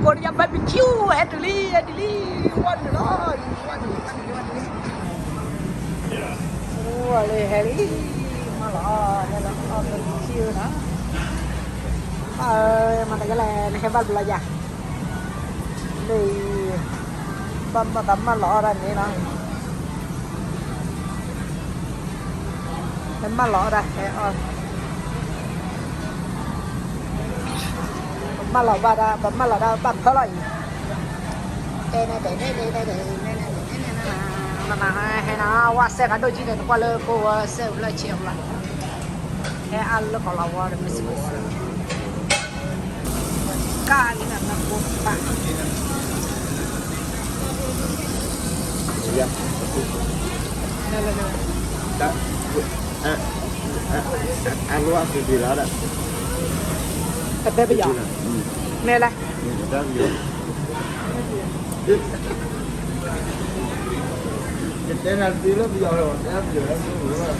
Korea barbecue ဟဲတုၤလံ ဟဲတုၤလံ ဝဲနုာ်လီၤ ဝဲနုာ်လီၤ ဝဲနုာ်လီၤ ဝဲလၢဟဲလံ မၤလီၤ ဟဲလီၤ barbecue နီၤ မၤတကဲလဲၣ် နဟဲဘၣ်ဘျီယၤ လၢ ဘၣ်မၤသးမၤလီၤအီၣ်တၢ်န့ၣ်နီၤ ပမၤလီၤအီၣ်တၢ်ဟဲအီၣ် ပမၤလီၤဘၣ်တၢ် ပမၤလီၤတၢ်ဘၣ်ဖၢလီၤအံၤ တဲနဲတဲနဲတဲနဲတဲနဲတဲနဲတဲနဲ ဟဲနၤ ဝၣ်စဲၣ်ကဒိၣ်ကံန့ၣ် နကွၢ်လၢကိးဝဲစဲၣ်ဖျၢၣ်ဆဲးအီၤလီၤ ဟဲအါလၢကီးလီၤဝီဒီး မ့ၢ်စ့ၢ်ကီးစ့ၢ် ကၢ်လၢနကိးပၢ် အလိၣ်အသုးတ့ၢ်လီၤဒၣ် အတဲပယီၤ မ့ၢ်လဲၣ် ယတဲနၤတသ့လၢပယီၤလီၤ တဲပယီၤလၢမ့ၢ်ဝဲ တ့ၢ်လီၤလံ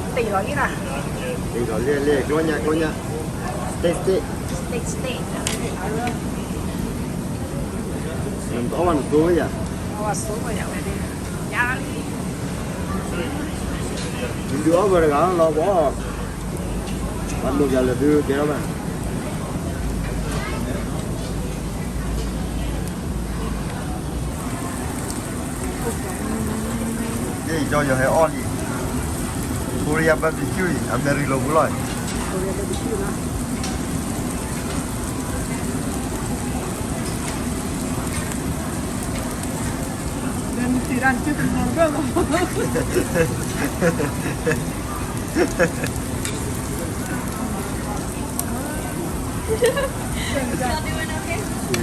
နီၤ တ့ၢ်လီၤလံလံ ကျိညါကျိညါ steak steak steak steak နတအီၣ်ဘၣ်နသိယၤ အဝဲသိယၤဝဲန့ၣ် ယၤလံ နဒုးအီၣ်ဘၢတဂၤလီၤဘီ ပှၤဒိၣ်ယၤလၢဒုးကဲထီၣ်ဘၣ် ယဲၢ်ကၠီယီၤဟဲအီၣ်လံ Korea barbecue အံၤ အမဲရံၤလိာ်ပူၤလီၤ Korea barbecue နီၤ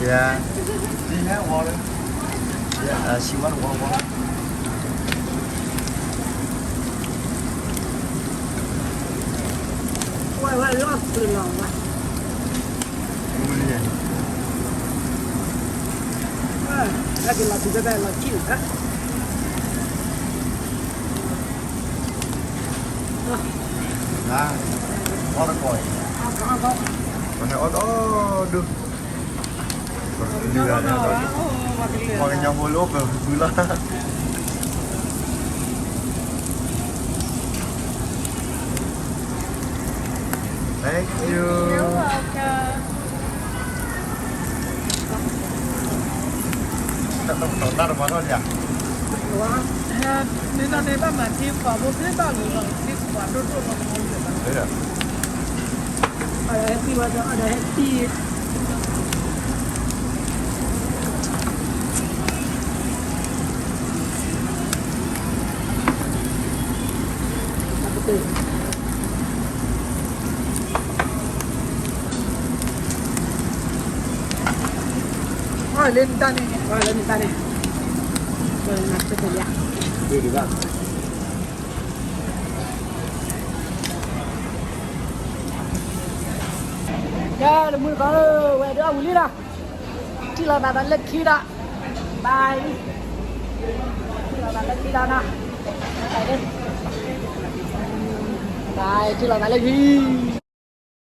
Yeah. Do you have water? Yeah, uh, she want water. Water. Why, why, lost the long one? Really? Uh, I can like to go back like you, huh? Nice. Water boy. Water, water. Water, water. ပှၤကညီဖိလၢအိၣ်ပှဲၤဖုဖုလီၤ Thank you. တၢ်တမၤထီၣ်ဒံးဧါ မ့ၢ်နီၢ်န့ၣ်ဘၣ်မၤထံပှၤဖိသ့ဘၣ်လီၤ ထံပှၤဒိၣ်ဒိၣ်မးမးလၢၤဘၣ် အဒီးဟဲသံဝဲဒီး အဒီးဟဲသံ အီၣ်လၢနတၢ်န့ၣ် အီၣ်လၢနတၢ်န့ၣ် ဒုးဒံးဘၣ် ကဲ တမုၢ်တကိးဧၢ ဝဲဒၣ်အဝံၤလံလီၤ ထံၣ်လိာ်သးဒီးလၢခံဒီး bye ထံၣ်လိာ်သးလၢခံဒီးနီၤ bye ထံၣ်လိာ်သးလၢခံ